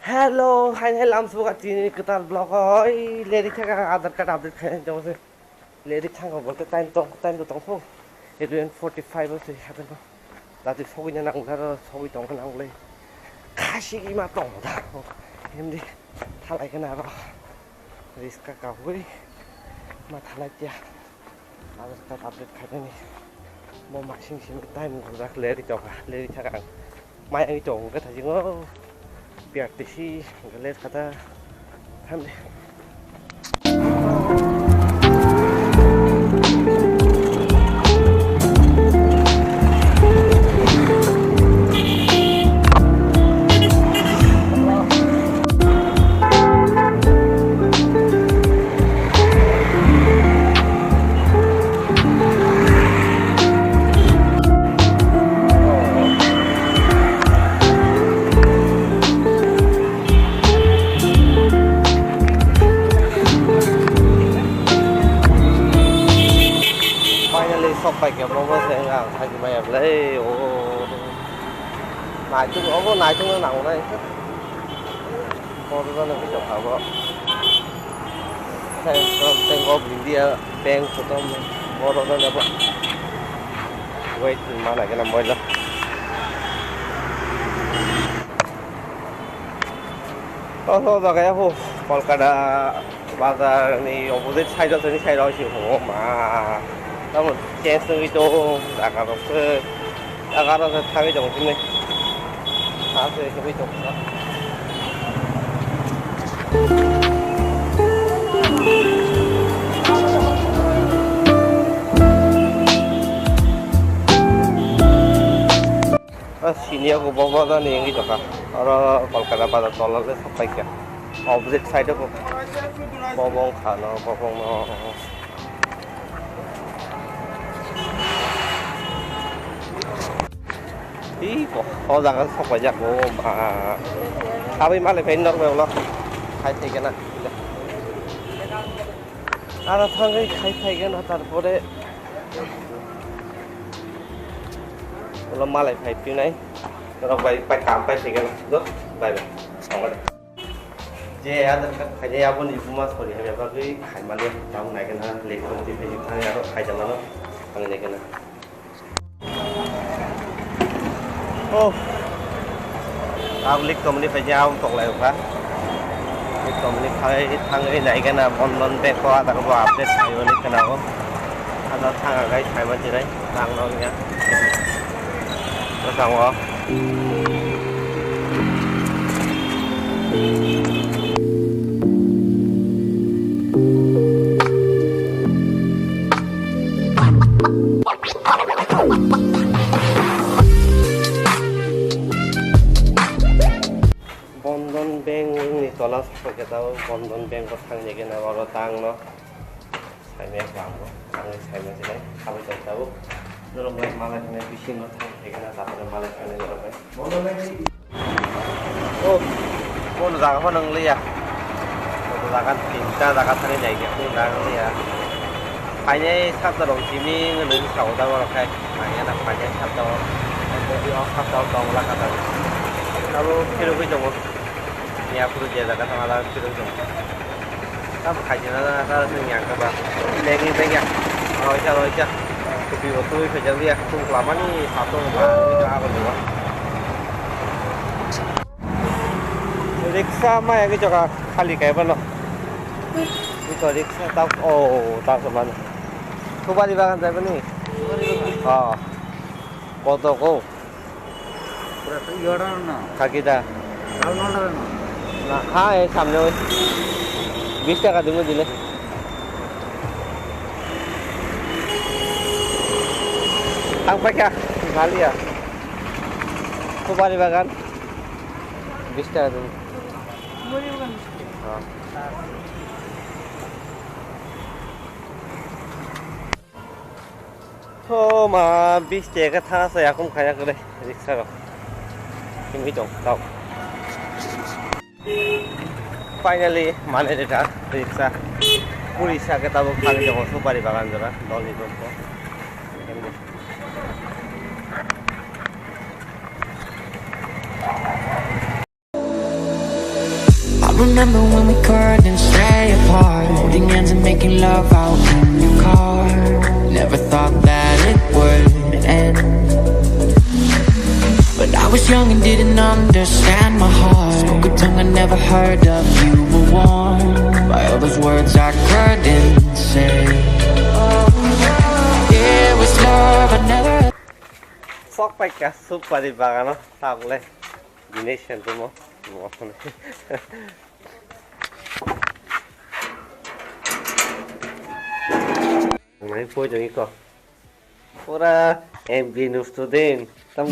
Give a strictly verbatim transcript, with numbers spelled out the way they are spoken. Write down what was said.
Hello, hai hai lam suka tini kwtal vlog oi leri thaka Aadhaar card update khai tong se. Leri thaka bolte time tong time to tong pho. Eleven forty five o se happen ko. Lati sogwi na nang ro sogwi tong nang le. Khasi ima tong da. Hindi thalai kana ro. Riska kawi ma thalai tia. Aadhaar card update khainani bo masing simi time gujak leri tongkha, leri thaka ang mai ang tong kha thajingo P R T C ler khata thamde. Finally, sok pai khe, bobo se wng ang sakhi maya bwlai, o. Naituk, obo naituk no nango nai. Borok no nugwi tongkha bo. Central Bank of India bank kotor borok no bo. Wait, mana kena moila. O jaga ya ho Kolkata. Bazar ni opposite side o tini side o si ho ma. Tamo change nungwi to jaga rok se. Jaga rok se thangwi tong tini. Ha se se to. O sini aku bo bazar ni wngwi tongkha. Oro Kolkata bazar tola le sok paikha. Opposite side o bo bong khano bong no. Ih, o jaga sok paijak bo ma. Aboi malik phai norok bai ulo. Khai thai gana. Aro thangwi khai thai gana tarpore. Ulo malai phai pinai. Norok bai pai kam pai thai gana. Do bai bai. Thangwi. Je Aadhaar card khainai aboni buma sori hamya bagwi khaimani tamo naikhe na lekha twi phai thang aro khaijamano thangwi naikhe na. Oh. Public tomni phai je aboni toklai kha. Public tomni phai thangwi naikhe na Bandhan Bank o Aadhaar bo update khaimani khna o. Aadhaar thang agai khaima jirai. Tang no ya. Bwskango. Bandhan Bank ni tola saka khe tabuk Bandhan Bank o thang nai khe na oro tang no. Saimaya khe ang bo, ang saimaya se nai, sabai tong tabuk. Norok bai malai thani bisingo thang thai gana, tapore malai thani norok bai. Oh, kono jaga phano wng liya. Kono jaga tinta jaga thani nai khe, kono jaga wng liya. Phainai sabda rok jiming hwnwi sa o da borok khai. Manya na phainai sabda o. Sabda o tong la kha tabuk. Tabuk phirogwi tongo. Yapuru je jaga thang ala phirogwi tongo. Tamo khaijana na ta sing yang kaba. Lengi bengya. Roja roja. Kopi bo tui khaijak ya tung lamani satung ba ni ga abo ni ba. Riksa ma yang joka khali kai bano. Iko riksa tak o tak mano. Subari bagan jai bani. Oh. Koto ko. Pura to yora na. Thaki da. Kal no na na. Na, ha, e samne oi. Bis taka dibo dile. Ang paikha, galiya. Subari bagan. Bis taka dibo. Ha. Tho ma bis taka tha sa yakum khaya kore riksa rok. Kimi tong tau. Finally mane reta riksa. Puri sa ke tabuk khali jongo supari bagan jora doli jokko. Remember when we couldn't stay apart? Holding hands and making love out in the car. Never thought that it would end. But I was young and didn't understand my heart. Spoke a tongue I never heard of. You were warm by all those words I couldn't say. It was love I never. Sok paikha, sok pari bagano, tagle. Bini sentumo. Nai poi jong iko. Pura M B no student. Tam